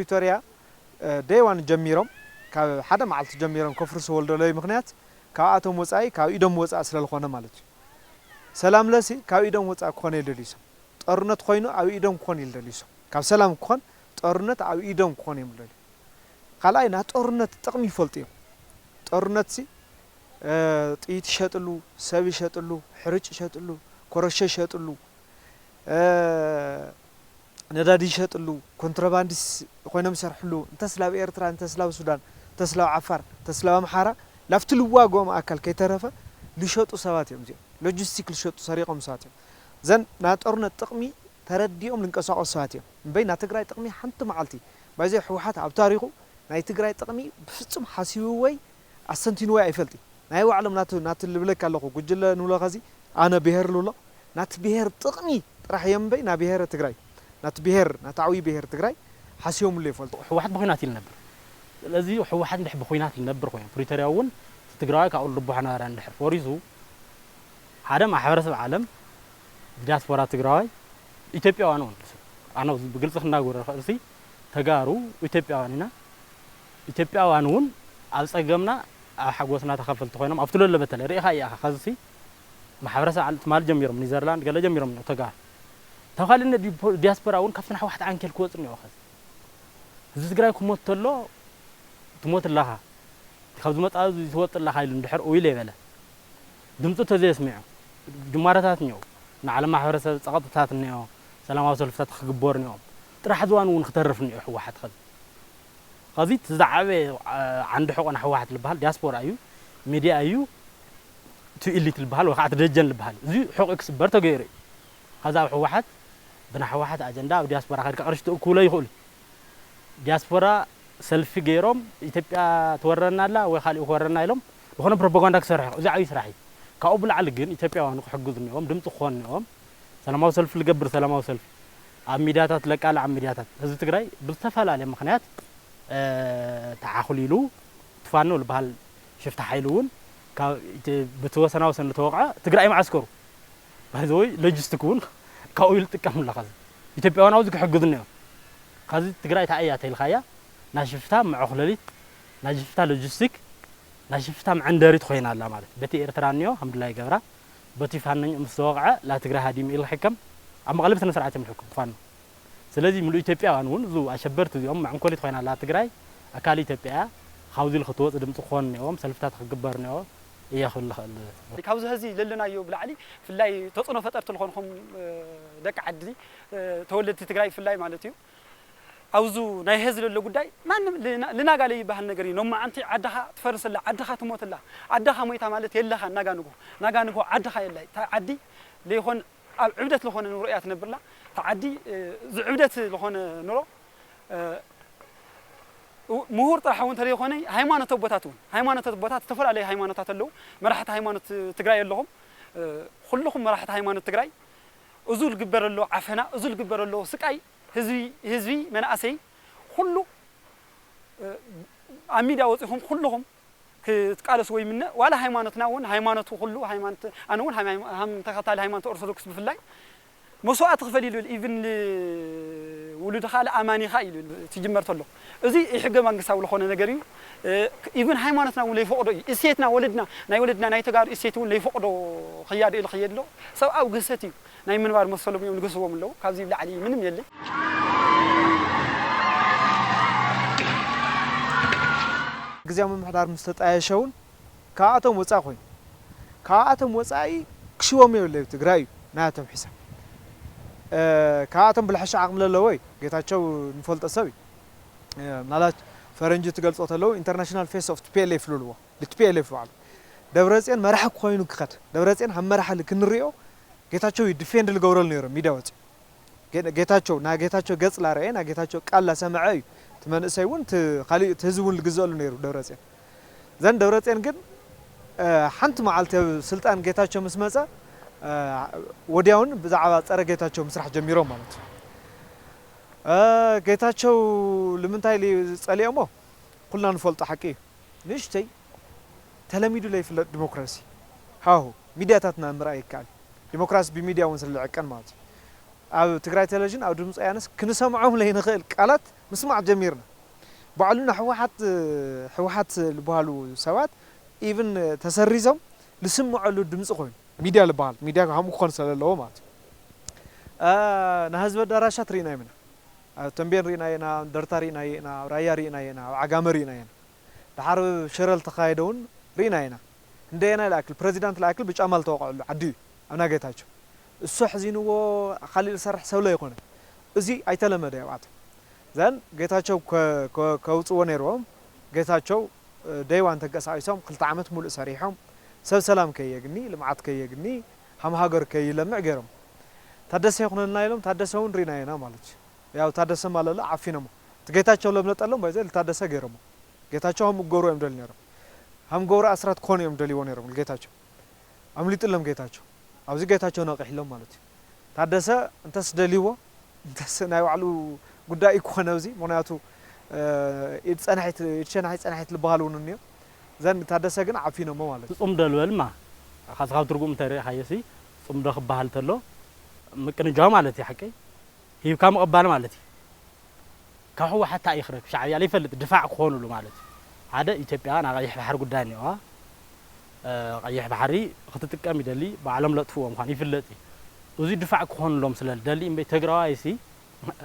ፕሪቶርያ ደይዋን ጀሚሮም፣ ካብ ሓደ መዓልቲ ጀሚሮም ከፍርሱ ወልደለይ ምክንያት ካብኣቶም ወፃኢ ካብ ኢዶም ወፃኢ ስለዝኾነ ማለት እዩ። ሰላም ለሲ ካብ ኢዶም ወፃኢ ክኾነ ይደልዩ ሰብ፣ ጦርነት ኮይኑ ኣብ ኢዶም ክኾን ይደልዩ ሰብ፣ ካብ ሰላም ክኾን ጦርነት ኣብ ኢዶም ክኾን እዮም ደልዩ። ካልኣይ ናይ ጦርነት ጥቕሚ ይፈልጡ እዮም። ጦርነት ሲ ጥይት ይሸጥሉ፣ ሰብ ይሸጥሉ፣ ሕርጭ ይሸጥሉ፣ ኮረሾ ይሸጥሉ፣ ነዳዲ ይሸጥሉ፣ ኮንትሮባንዲስ ኮይኖም ይሰርሕሉ። እንተስ ላብ ኤርትራ፣ እንተስ ላብ ሱዳን፣ እንተስ ላብ ዓፋር፣ እንተስ ላብ ኣምሓራ፣ ላብቲ ልዋግኦም ኣካል ከይተረፈ ልሸጡ ሰባት እዮም እዚኦም። ሎጂስቲክ ልሸጡ ሰሪቖም ሰባት እዮም። እዘን ናይ ጦርነት ጥቕሚ ተረዲኦም ልንቀሳቐሱ ሰባት እዮም እምበይ ናይ ትግራይ ጥቕሚ ሓንቲ መዓልቲ ባይዘ ህወሓት ኣብ ታሪኹ ናይ ትግራይ ጥቕሚ ብፍጹም ሓሲቡ ወይ ኣስተንቲኑ ወይ ኣይፈልጥ። ናይ ባዕሎም ናቱ ናቱ ልብለካ ኣለኹ ጉጅለ ንብሎ ኸዚ ኣነ ብሄር ልብሎ ናቲ ብሄር ጥቕሚ ጥራሕ እዮም እምበይ ና ብሄረ ትግራይ ናቲ ብሄር ናቲ ዓብዪ ብሄር ትግራይ ሓሲቦምሉ ይፈልጡ። ህወሓት ብኹናት እዩ ልነብር። ስለዚ ህወሓት እንድሕ ብኹናት ልነብር ኮይኑ ፕሪቶርያ እውን እቲ ትግራዋይ ካብኡ ልቦሓና እንድሕር ፈሪሱ ሓደ ማሕበረሰብ ዓለም ዲያስፖራ ትግራዋይ ኢትዮጵያውያን እውን ኣነ ብግልፂ ክናገር ርእሲ ተጋሩ ኢትዮጵያውያን ኢና። ኢትዮጵያውያን እውን ኣብ ፀገምና ኣብ ሓጎስና ተኸፈልቲ ኮይኖም ኣብቲ ለሎ በተለይ ርኢኻ እያ ከዚ ማሕበረሰብ ዓለም ትማል ጀሚሮም ኒዘርላንድ ገለ ጀሚሮም ነው ተጋሩ ተኻልነ ዲያስፖራ እውን ካብቲ ንሕወሓት ዓንኬል ክወፅ እኒኦ ከዚ ህዝቢ ትግራይ ክሞት ተሎ ትሞት ኣለኻ ካብ ዝመፃ ትወፅ ኣለኻ ኢሉ እንድሕር ኡይለ ይበለ ድምፁ ተዘየስሚዑ ጅማረታት እኒኦ ንዓለም ማሕበረሰብ ፀቐጥታት እኒኦ ሰላማዊ ሰልፍታት ክግበር እኒኦም ጥራሕ ዝዋን እውን ክተርፍ እኒኦ ህወሓት ከዚ ከዚ እቲ ዝዓበየ ዓንዲ ሕቆ ናይ ህወሓት ዝበሃል ዲያስፖራ እዩ ሚድያ እዩ እቲ ኢሊት ዝበሃል ወይ ከዓ እቲ ደጀን ዝበሃል እዚ ሕቁ ክስበር ተገይሩ እዩ ከዚ ኣብ ህወሓት ብናይ ህወሓት ኣጀንዳ ኣብ ዲያስፖራ ከድካ ቅርሺ ትእክብሎ ይኽእሉ ዲያስፖራ ሰልፊ ገይሮም ኢትዮጵያ ትወረና ኣላ ወይ ካሊእ ክወረና ኢሎም ዝኾነ ፕሮፓጋንዳ ክሰርሑ እዚ ዓብዪ ስራሕ እዩ ካብኡ ብላዕሊ ግን ኢትዮጵያውያን ክሕግዙ እኒኦም ድምፂ ክኾኑ እኒኦም ሰላማዊ ሰልፊ ዝገብር ሰላማዊ ሰልፊ ኣብ ሚድያታት ለቃልዕ ኣብ ሚድያታት ህዝቢ ትግራይ ብዝተፈላለየ ምክንያት ተዓኹሊሉ ትፋኖ ዝበሃል ሽፍታ ሓይሊ እውን ብቲ ወሰናዊ ሰን ዝተወቕዐ ትግራይ መዓስከሩ ባይዘወይ ሎጂስቲክ እውን ካብኡ ይልጥቀም ኣለካ ኢትዮጵያውያን ኣብዚ ክሕግዙ እኒኦም ካዚ ትግራይ እንታይ እያ ተልካያ ናይ ሽፍታ መዕኹለሊት ናይ ሽፍታ ሎጂስቲክ ናይ ሽፍታ መዐንደሪት ኮይና ኣላ ማለት በቲ ኤርትራ እኒኦ ከምድላይ ገብራ በቲ ፋነኝ ምስ ተወቕዐ ላ ትግራይ ሃዲም ኢል ክሕከም ኣብ መቐለብ ስነ ስርዓት እዮም ዝሕኩም ፋኖ ስለዚ ምሉእ ኢትዮጵያውያን እውን እዚ ኣሸበርቲ እዚኦም መዕንኮሊት ኮይና ኣላ ትግራይ ኣካል ኢትዮጵያ ካብዚ ኢሉ ክትወፅ ድምፂ ክኾን እኒኦም ሰልፍታት ክግበር እኒኦ እየ ክብል ንኽእል ካብዚ ሀዚ ለለናዮ ብላዕሊ ፍላይ ተፅዕኖ ፈጠርቲ ዝኾንኹም ደቂ ዓዲ ተወለድቲ ትግራይ ፍላይ ማለት እዩ ኣብዚ ናይ ሀዚ ለሎ ጉዳይ ማንም ልናጋ ለይበሃል ነገር እዩ ኖማዓንቲ ዓድኻ ትፈርስላ ዓድኻ ትሞትላ ዓድኻ ሞይታ ማለት የለኻ ናጋ ንጎ ናጋ ንጎ ዓድኻ የላይ እታ ዓዲ ለይኾን ኣብ ዕብደት ዝኾነ ኑሮ እያ ትነብርላ እታ ዓዲ ዝዕብደት ዝኾነ ኑሮ ምሁር ጥራሕ እውን ተዘይኮነ ሃይማኖት ኣቦታት እውን ሃይማኖት ኣቦታት ዝተፈላለዩ ሃይማኖታት ኣለዉ መራሕቲ ሃይማኖት ትግራይ ኣለኹም ኩልኹም መራሕቲ ሃይማኖት ትግራይ እዙ ልግበር ኣሎ ዓፈና እዙ ልግበር ኣሎ ስቃይ ህዝቢ ህዝቢ መናእሰይ ኩሉ ኣብ ሚድያ ወፂኹም ኩልኹም ክትቃለስዎ ይምነ ዋላ ሃይማኖትና እውን ሃይማኖት ኩሉ ሃይማኖት ኣነ እውን ሃም ተኸታሊ ሃይማኖት ኦርቶዶክስ ብፍላይ መስዋእቲ ክፈል ኢሉ ኢቭን ውሉድኻ ለኣማኒኻ ኢሉ ትጅመር ተሎ እዚ ሕገ መንግስታዊ ዝኾነ ነገር እዩ ኢቭን ሃይማኖትና እውን ለይፈቕዶ እዩ እሴትና ወለድና ናይ ወለድና ናይ ተጋሩ እሴት እውን ለይፈቕዶ ክያዶ ኢሉ ክየድሎ ሰብኣዊ ግህሰት እዩ ናይ ምንባር መሰሎም እዮም ንገስዎም ኣለዉ ካብዚ ብላዕሊ ምንም የለ ግዜያዊ ምምሕዳር ምስ ተጣየሸ እውን ካብኣቶም ወፃኢ ኮይኑ ካብኣቶም ወፃኢ ክሽዎም የብለይ ትግራይ እዩ ናያቶም ሒሳብ ካብኣቶም ብልሐሻ ዓቕሚ ለለዎ እዩ ጌታቸው ንፈልጦ ሰብ እዩ ምናልባት ፈረንጂ ትገልፆ ተለዉ international face of T P L F ልብልዎ ቲ ፒ ኤል ኤፍ በዓሉ ደብረፅዮን መራሒ ኮይኑ ክኸድ ደብረፅዮን ሃብ መራሒ ክንሪኦ ጌታቸው እዩ ዲፌንድ ልገብረሉ ነይሮም ሚድያ ወፂኡ ጌታቸው ናይ ጌታቸው ገፅ ላረአየ ናይ ጌታቸው ቃል ላሰምዐ እዩ እቲ መንእሰይ እውን ካሊእ እቲ ህዝቢ እውን ልግዘአሉ ነይሩ ደብረፅዮን ዘን ደብረፅዮን ግን ሓንቲ መዓልቲ ኣብ ስልጣን ጌታቸው ምስ መፀ ወዲያውን ብዛዕባ ፀረ ጌታቸው ምስራሕ ጀሚሮም ማለት እዩ ጌታቸው ልምንታይ ፀሊኦሞ ኩልና ንፈልጦ ሓቂ እዩ ንእሽተይ ተለሚዱ ለይፍለጥ ዲሞክራሲ ሃሁ ሚድያታትና ምርኣይ ይከኣል ዲሞክራሲ ብሚድያ እውን ስለዝዕቀን ማለት እዩ ኣብ ትግራይ ቴሌቪዥን ኣብ ድምፂ ወያነስ ክንሰምዖም ለይንኽእል ቃላት ምስማዕ ጀሚርና። ባዕሉ ንህወሓት፣ ህወሓት ዝበሃሉ ሰባት ኢቭን ተሰሪዞም ዝስምዐሉ ድምፂ ኮይኑ፣ ሚድያ ዝበሃል፣ ሚድያ ከምኡ ክኾን ስለለዎ ማለት እዩ። እ፣ ናይ ህዝቢ ኣዳራሻት ርኢናዮም ኢና። ኣብ ተንቤን ርኢናዮ ኢና፣ ደርታ ርኢናዮ ኢና፣ ኣብ ራያ ርኢናዮ ኢና፣ ኣብ ዓጋመ ርኢናዮ ኢና። ደሓር ሽረ ዝተኻየደ እውን ርኢናዮ ኢና። እንደየናይ ዝኣክል፣ ፕሬዚዳንት ዝኣክል ብጫማ ዝተወቕዐሉ ዓዲ እዩ ኣብ ናይ ጌታቸው። እሱ ኣሕዚንዎ ካሊእ ዝሰርሕ ሰብ ለይኮነ። እዚ ኣይተለመደ ኣብኣቶም። ዘን ጌታቸው ከ-፣ ከ-፣ ከውፅዎ ነይርዎም። ጌታቸው፣ እ፣ ደይዋን ተንቀሳቒሶም ክልተ ዓመት ሙሉእ ሰሪሖም። ሰብ ሰላም ከየግኒ፣ ልምዓት ከየግኒ፣ ሃም ሃገር ከይለምዕ ገይሮም። ታደሰ ይኹነልና ኢሎም፣ ታደሰ እውን ርኢናዮ ኢና ማለት እዩ። ያው ታደሰ ማለለ ዓፊኖሞ። እቲ ጌታቸው ለምለጠሎም በዘ ልታደሰ ገይሮሞ። ጌታቸው ሃም ገብሩ እዮም ደልዩ ነይሮም። ሃም ገብሩ ኣስራት ክኾኑ እዮም ደልይዎ ነይሮም ጌታቸው። ኣምሊጥሎም ጌታቸው። ኣብዚ ጌታቸው ነቒሕሎም ማለት እዩ። ታደሰ እንተስ ደልይዎ፣ እንተስ ናይ ባዕሉ ጉዳይ ይኮነ ኣብዚ። ምኽንያቱ፣ እ፣ ኢድ ጸናሒት፣ ኢድ ሸናሒት ጸናሒት ዝበሃል እውን እኒኦ። ዘን ታደሰ ግን ዓፊኖሞ ማለት እዩ። ጽምዶ ልበልማ፣ ካብ ትርጉም እንተሪእኻዮ ሲ፣ ጽምዶ ክበሃል ተሎ ምቅንጃው ማለት እዩ፣ ሓቀይ። ሂብካ ምቕባል ማለት እዩ። ካብ ህወሓት እንታይ እዩ ክረክብ? ሻዕብያ ዘይፈልጥ ድፋዕ ክኾኑሉ ማለት እዩ። ሓደ ኢትዮጵያ ናይ ቀይሕ ባሕሪ ጉዳይ እኒኦዋ። እ፣ ቀይሕ ባሕሪ ክትጥቀም ይደሊ፣ ባዕሎም ለጥፍዎ ምዃኑ ይፍለጥ እዩ። እዚ ድፋዕ ክኾኑሎም ስለ ዝደሊ እምበይ ትግራዋይ ሲ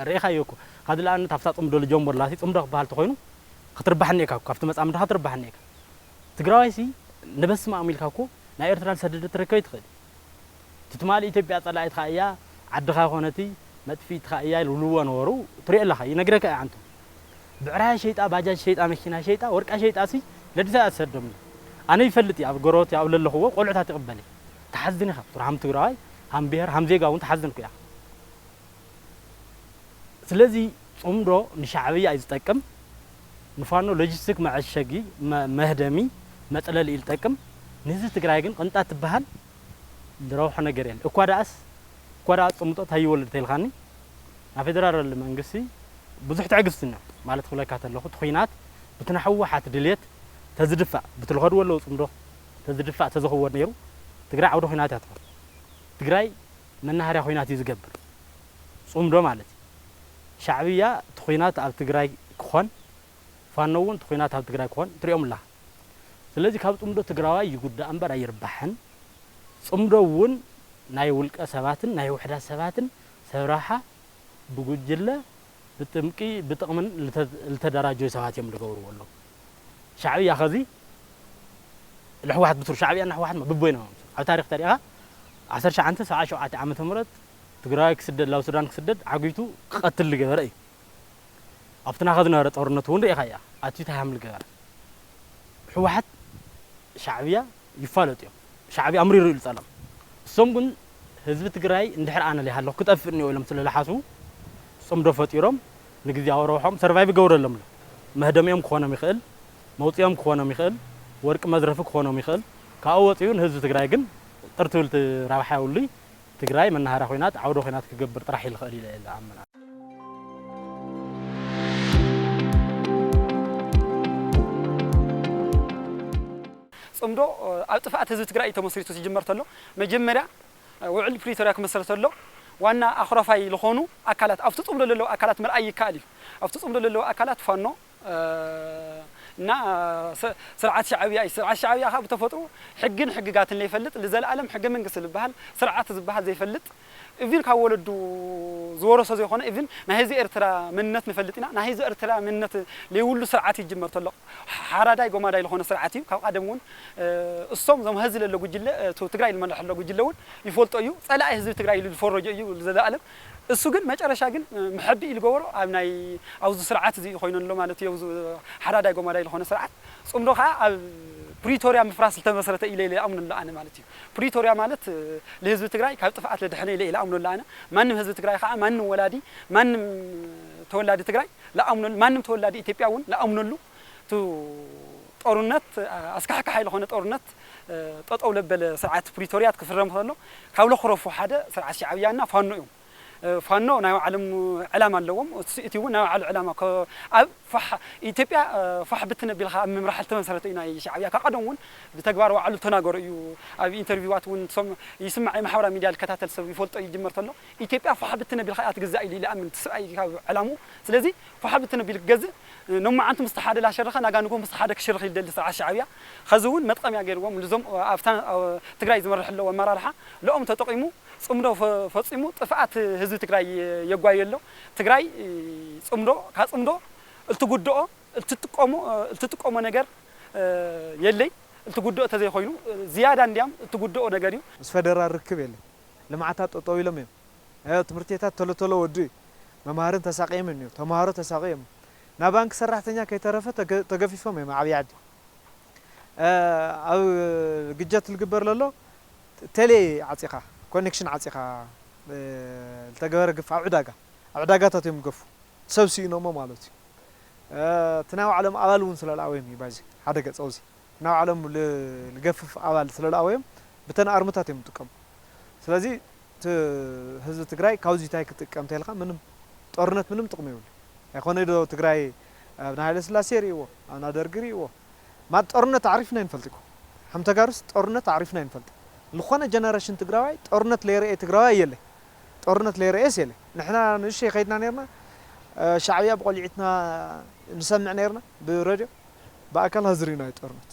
ርኢኻዮ እኮ። ካብ ንኣብነት ኣብታ ጽምዶ ልጀምር ላሲ ጽምዶ ክበሃል ተኾይኑ ክትርባሕ እኒኤካ እኮ፣ ካብቲ መጻምድኻ ክትርባሕ እኒኤካ። ትግራዋይ ሲ ንበስመ ኣም ኢልካ እኮ ናይ ኤርትራ ዝሰደደ ትረከብ ይትኽእል። እቲ ትማሊ ኢትዮጵያ ጸላኢትኻ እያ፣ ዓድኻ ኮነቲ መጥፊእትኻ እያ ይብልዎ ነበሩ። ትሪኦ ኣለኻ፣ ይነግረካ እየ ኣንቱ። ብዕራይ ሸይጣ፣ ባጃጅ ሸይጣ፣ መኪና ሸይጣ፣ ወርቃ ሸይጣ ሲ ለዲሳ እያ ትሰደምሉ። ኣነ ይፈልጥ እየ፣ ኣብ ጎረቤት ኣብ ለለኽዎ ቆልዑታት ይቕበል እየ። ትሓዝን ኢኻ፣ ብትሩ ሃም ትግራዋይ፣ ሃም ብሄር፣ ሃም ዜጋ እውን ትሓዝን እኮ እያ። ስለዚ ጽምዶ ንሻዕብያ እዩ ዝጠቅም፣ ንፋኖ ሎጂስቲክ መዐሸጊ፣ መ-፣ መህደሚ፣ መጽለሊ እዩ ዝጠቅም። ንህዝቢ ትግራይ ግን ቅንጣት ትበሃል ዝረብሖ ነገር የለን። እኳ ደኣስ፣ እኳ ደኣ ጽምዶ እንታይ ይወልድ ተይልካኒ፣ ናብ ፌደራል መንግስቲ ብዙሕ ትዕግስቲ እኒኦ ማለት ክብለካ ተለኹ፣ እቲ ኹናት ብቲ ናይ ህወሓት ድልየት ተዝድፋእ፣ ብቲ ዝኸድዎ ኣለዉ ጽምዶ ተዝድፋእ ተዝኽወን ነይሩ፣ ትግራይ ዓውደ ኹናት እያ ትኾን። ትግራይ መናሃርያ ኹናት እዩ ዝገብር። ጽምዶ ማለት እዩ። ሻዕብያ እቲ ኹናት ኣብ ትግራይ ክኾን፣ ፋኖ እውን እቲ ኹናት ኣብ ትግራይ ክኾን ትሪኦም ኣላ። ስለዚ ካብ ጽምዶ ትግራዋይ ይጉዳእ እምበር ኣይርባሕን። ጽምዶ እውን ናይ ውልቀ ሰባትን ናይ ውሕዳት ሰባትን ሰብ ረብሓ ብጉጅለ፣ ብጥምቂ፣ ብጥቕምን ልተ-፣ ልተደራጀዩ ሰባት እዮም ዝገብርዎ ኣለዉ። ሻዕብያ ኸዚ ንሕወሓት ብትሩ ሻዕብያ ንሕወሓት ብቦይና እዮም። ኣብ ታሪኽ ተሪእኻ ዓሰርተ ትሽዓተ ሰብዓ ሸውዓተ ዓመተ ምህረት ትግራዋይ ክስደድ፣ ናብ ሱዳን ክስደድ ዓጊቱ ክቐትል ዝገበረ እዩ። ኣብቲ ናኸ ዝነበረ ጦርነት እውን ርኢኻ እያ። ኣትዩ እንታይ ሃም ዝገበረ። ህወሓት ሻዕብያ ይፋለጡ እዮም። ሻዕብያ ኣምሪሩ እዩ ዝጸልኦም። እሶም ግን ህዝቢ ትግራይ እንድሕር ኣነ ለይሃለኹ ክጠፍእ እኒኦ ኢሎም ስለ ዝሓስቡ ጽምዶ ፈጢሮም ንግዝያዊ ረብሖም ሰርቫይቭ ይገብረሎም ኣሎ። መህደሚኦም ክኾኖም ይኽእል፣ መውፅኦም ክኾኖም ይኽእል፣ ወርቂ መዝረፊ ክኾኖም ይኽእል። ካብኡ ወፂኡ ንህዝቢ ትግራይ ግን ጥርትብል ረብሓ የብሉይ። ትግራይ መናሃርያ ኹናት፣ ዓውደ ኹናት ክገብር ጥራሕ እዩ ዝኽእል ኢለ እየ ዝኣምን። ጽምዶ ኣብ ጥፍኣት ህዝቢ ትግራይ እዩ ተመስሪቱ ዝጅመር ተሎ። መጀመርያ ውዕል ፕሪቶርያ ክምስረት ተሎ ዋና ኣኽራፋይ ዝኾኑ ኣካላት፣ ኣብቲ ጽምዶ ዘለዉ ኣካላት ምርኣይ ይከኣል እዩ። ኣብቲ ጽምዶ ዘለዉ ኣካላት ፋኖ፣ እ፣ እና ስ-፣ ስርዓት ሻዕብያ እዩ። ስርዓት ሻዕብያ ከዓ ብተፈጥሮ ሕግን ሕግጋትን ዘይፈልጥ፣ ንዘለኣለም ሕገ መንግስቲ ዝበሃል ስርዓት ዝበሃል ዘይፈልጥ፣ ኢቭን ካብ ወለዱ ዝወረሶ ዘይኮነ፣ ኢቭን ናይ ህዝቢ ኤርትራ መንነት ንፈልጥ ኢና። ናይ ህዝቢ ኤርትራ መንነት ለይብሉ ስርዓት ይጅመር ተሎ። ሓራዳይ ጎማዳይ ዝኾነ ስርዓት እዩ። ካብ ቀደም እውን፣ እ፣ እሶም እዞም ህዝቢ ለሎ ጉጅለ፣ እ፣ እቱ ትግራይ ዝመርሕ ዘሎ ጉጅለ እውን ይፈልጦ እዩ። ጸላኢ ህዝቢ ትግራይ ኢሉ ዝፈረጆ እዩ ዘለኣለም። እሱ ግን መጨረሻ ግን፣ እ፣ መሐቢ ኢሉ ገበሮ ኣብ ናይ፣ ኣብዚ ስርዓት እዚ ኮይኑ ኣሎ ማለት እዩ። ኣብዚ ሓራዳይ ጎማዳይ ዝኾነ ስርዓት። ጽምዶ ከዓ ኣብ ፕሪቶርያ ምፍራስ ዝተመስረተ ኢለ ኢለ ኣምነሉ ኣነ ማለት እዩ። ፕሪቶርያ ማለት፣ እ፣ ለህዝቢ ትግራይ ካብ ጥፍኣት ለድሐነ ኢለ ኢለ ኣምነሉ ኣነ። ማንም ህዝቢ ትግራይ ከዓ፣ ማንም ወላዲ፣ ማንም ተወላዲ ትግራይ ለኣምነሉ፣ ማንም ተወላዲ ኢትዮጵያ እውን ለኣምነሉ፣ እቱ ጦርነት፣ ኣስካሕካሓይ ዝኾነ ጦርነት፣ እ፣ ጠጠው ለበለ ስርዓት ፕሪቶርያ ክፍረም ከሎ፣ ካብ ለኽረፉ ሓደ ስርዓት ሻዕብያና ፋኖ እዮም። ፋኖ ናይ ባዕሎም ዕላማ ኣለዎም። እቲ እውን ናይ ባዕሉ ዕላማ ኣብ ፋሕ ኢትዮጵያ ፋሕ ብትን ኣቢልካ ኣብ ምምራሕ ዝተመሰረተ እዩ። ናይ ሻዕብያ ካብ ቀደም እውን ብተግባር ባዕሉ ተናገሮ እዩ። ኣብ ኢንተርቪዋት እውን ይስማዕ፣ ማሕበራዊ ሚድያ ዝከታተል ሰብ ይፈልጦ ይጅመር ተሎ ኢትዮጵያ ፋሕ ብትን ኣቢልካ እያ ትግዛእ ኢሉ ይኣምን እቲ ሰብኣይ ካብ ዕላምኡ። ስለዚ ፋሕ ብትን ኣቢሉ ክገዝእ ኖማዓንቱ ምስ ሓደ ላሸርኸ ናጋ ንጎ ምስ ሓደ ክሽርኽ ይደሊ ስርዓት ሻዕብያ። ኸዚ እውን መጥቀምያ ገይርዎም ልዞም ኣብታ ትግራይ ዝመርሕ ኣለዎ ኣመራርሓ ልኦም ተጠቒሙ ጽምዶ ፈጺሙ ጥፍኣት ህዝቢ ትግራይ የጓዩ ኣሎ። ትግራይ ጽምዶ ካብ ጽምዶ እልትጉድኦ እልትጥቀሞ እልትጥቀሞ ነገር የለይ። እልትጉድኦ ተዘይኮይኑ ዝያዳ እንዲያም እልትጉድኦ ነገር እዩ። ምስ ፈደራል ርክብ የለን። ልምዓታት ጠጠው ኢሎም እዮም። ትምህርት ቤታት ተሎ ተሎ ወዱ እዩ። መምሃርን ተሳቂዮም እዮም። ተምሃሮ ተሳቂዮም። ናብ ባንክ ሰራሕተኛ ከይተረፈ ተገፊፎም እዮም ዓብዪ ዓዲ። ኣብ ግጀት ልግበር ለሎ ቴሌ ዓፂኻ ኮኔክሽን ዓፂኻ ዝተገበረ ግፍ ኣብ ዕዳጋ ኣብ ዕዳጋታት እዮም ዝገፉ ሰብ ስኢኖሞ ማለት እዩ። እቲ ናይ ባዕሎም ኣባል እውን ስለለኣወዮም እዩ ባዚ ሓደ ገፅ ኣብዚ ናይ ባዕሎም ልገፍፍ ኣባል ስለለኣወዮም ብተን ኣርምታት እዮም ዝጥቀሙ። ስለዚ ህዝቢ ትግራይ ካብዚ እንታይ ክጥቀም ተልካ ምንም ጦርነት ምንም ጥቕሚ ይብሉ ኣይኮነ ዶ ትግራይ ኣብ ናይ ሃይለ ስላሴ ይርእይዎ ኣብ ናይ ደርጊ ይርእይዎ ማት ጦርነት ኣዕሪፍና ይንፈልጥ እኮ ሓም ተጋሩስ ጦርነት ኣዕሪፍና ይንፈልጥ ዝኾነ ጀነሬሽን ትግራዋይ ጦርነት ለይረኤ ትግራዋይ የለ ጦርነት ለይረኤስ የለ ንሕና ንእሽተይ ከይድና ነርና ሻዕብያ ብቆልዒትና ንሰምዕ ነርና ብረድዮ ብኣካል ሀዝሪና እዩ ጦርነት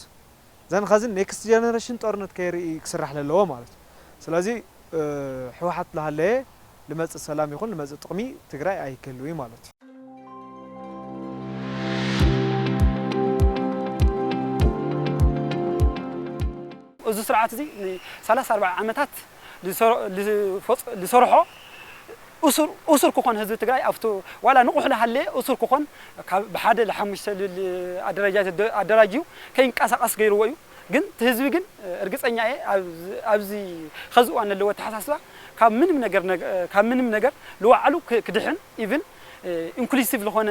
ዘን ኸዚ ኔክስት ጀነሬሽን ጦርነት ከይርኢ ክስራሕ ለለዎ ማለት እዩ ስለዚ ህወሓት ለሃለየ ልመፅእ ሰላም ይኹን ልመፅእ ጥቕሚ ትግራይ ኣይክህልው ማለት እዩ እዚ ስርዓት እዚ ን30 ኣርባዓ ዓመታት ዝሰርሖ እሱር ክኾን ህዝቢ ትግራይ ኣብቲ ዋላ ንቑሕ ለሃለየ እሱር ክኾን ብሓደ ለሓሙሽተ ኣደራጅዩ ከይንቀሳቀስ ገይርዎ እዩ። ግን እቲ ህዝቢ ግን እርግፀኛ እየ ኣብዚ ኸዚ እዋን ለለዎ ኣተሓሳስባ ካብ ምንም ነገር ካብ ምንም ነገር ልዋዕሉ ክድሕን ኢቭን ኢንክሉሲቭ ዝኾነ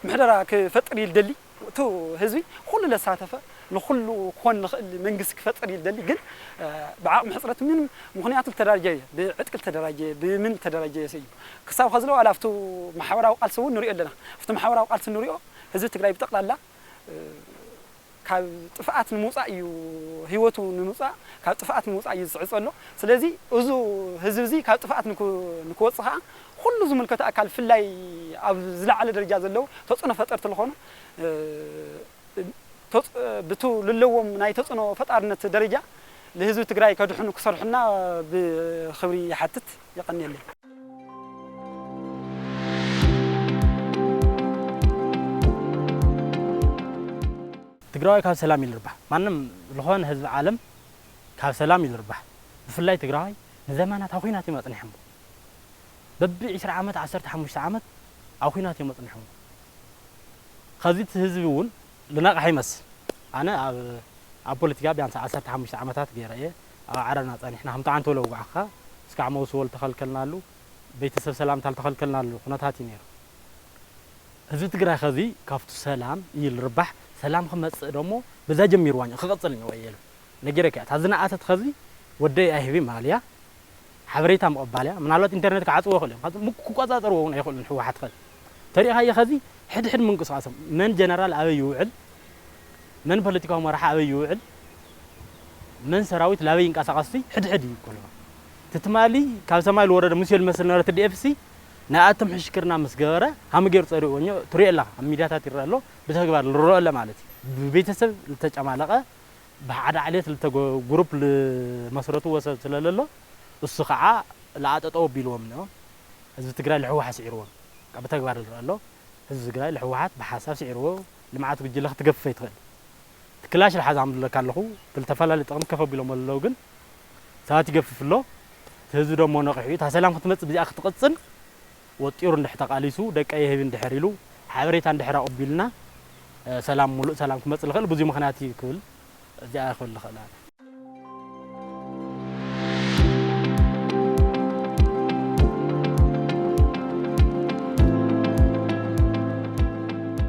ምሕደራ ክፈጥር ይልደሊ። እቲ ህዝቢ ኩሉ ለሳተፈ ንኩሉ ክኾን ንኽእል መንግስቲ ክፈጥር ይደሊ ግን ብዓቕሚ ሕፅረት ምንም ምክንያቱ ተደራጀ ብዕጥቂ ተደራጀ ብምን ተደራጀ እዩ ክሳብ ከዚ ለዋላ ኣብቲ ማሕበራዊ ቃልሲ እውን ንሪኦ ኣለና ኣብቲ ማሕበራዊ ቃልሲ ንሪኦ ህዝቢ ትግራይ ብጠቕላላ ካብ ጥፍኣት ንምውፃእ እዩ ህይወቱ ንምውፃእ ካብ ጥፍኣት ንምውፃእ እዩ ዝፅዕፅ ኣሎ ስለዚ እዚ ህዝቢ እዚ ካብ ጥፍኣት ንክወፅእ ከዓ ኩሉ ዝምልከቱ ኣካል ፍላይ ኣብ ዝለዓለ ደረጃ ዘለዉ ተፅዕኖ ፈጠርቲ ዝኾኑ ብቱ ልለዎም ናይ ተፅዕኖ ፈጣርነት ደረጃ ንህዝቢ ትግራይ ከድሕኑ ክሰርሑና ብክብሪ ይሓትት የቀንየለይ። ትግራዋይ ካብ ሰላም ይልርባሕ ማንም ዝኾነ ህዝቢ ዓለም ካብ ሰላም ይልርባሕ ብፍላይ ትግራዋይ ንዘመናት ኣኹናት ይመፅንሐሞ በቢ ዒስራ ዓመት ዓሰርተ ሓሙሽተ ዓመት ኣብ ኹናት እዮም ኣፅኒሖሞ። ኸዚ እቲ ህዝቢ እውን ልነቕሐ ይመስል። ኣነ ኣብ ኣብ ፖለቲካ ቢያንስ ዓሰርተ ሓሙሽተ ዓመታት ገይረ እየ። ኣብ ዓረና ጸኒሕና ከም ጠዓንቶ ለውጋዕካ እስካዕ መውስቦ ልተኸልከልናሉ ቤተሰብ ሰላምታ ልተኸልከልናሉ ኩነታት እዩ ነይሩ። ህዝቢ ትግራይ ኸዚ ካብቱ ሰላም እዩ ልርባሕ። ሰላም ክመጽእ ደሞ በዛ ጀሚርዋ ክቕጽል እኒኦ እየ ነጊረካ እያ። እታ ዝነኣሰት ኸዚ ወደይ ኣይህቢ ማልያ ሓበሬታ ምቕባል እያ። ምናልባት ኢንተርኔት ክዓፅዎ ይኽእሉ እዮም። ምክ- ክቆፃፀርዎ እውን ኣይኽእሉን ህወሓት ኸዚ። ተሪእኻዮ ኸዚ ሕድሕድ ምንቅስቓሶም መን ጀነራል ኣበይ ይውዕል፣ መን ፖለቲካዊ መራሒ ኣበይ ይውዕል፣ መን ሰራዊት ላበይ ይንቀሳቐስ ሕድሕድ እዩ ይኮልባ። እቲ ትማሊ ካብ ሰማይ ዝወረደ ሙሴ ዝመስል ነበረ ቲ ዲ ኤፍ ሲ ንኣቶም ሕሽክርና ምስ ገበረ ሃመ ገይሩ ፀሪዎ እኞ ትሪኦ ኣለኻ ኣብ ሚድያታት ይረአ ኣሎ ብተግባር ዝረአ ኣሎ ማለት እዩ። ብቤተሰብ ዝተጨማለቐ ብሓደ ዓሌት ልተጎ- ጉሩፕ ልመስረትዎ ሰብ ስለለሎ እሱ ከዓ ለኣጠጠው ኣቢልዎም እኒኦ ህዝቢ ትግራይ ልሕወሓ ስዒርዎም በቃ ብተግባር ዝረአ ኣሎ ህዝቢ ትግራይ ልሕወሓት ብሓሳብ ስዒርዎ ልምዓት ጉጅለ ክትገፍፍ ኣይትኽእል እቲ ክላሽ ልሓዝ ኣምልለካ ኣለኹ ብልተፈላለዩ ጥቕሚ ከፍ ኣቢሎም ኣለዉ ግን ሰባት ይገፍፍ ኣሎ እቲ ህዝቢ ደሞ ነቒሑ እዩ እታ ሰላም ክትመፅእ ብዚኣ ክትቕፅል ወጢሩ እንድሕር ተቓሊሱ ደቀይ ይህብ እንድሕር ኢሉ ሓበሬታ እንድሕር ኣቕቢልና ሰላም ሙሉእ ሰላም ክመፅእ ዝኽእል ብዙ ምኽንያት እዩ ክብል እዚኣ ክብል ዝኽእል ኣነ።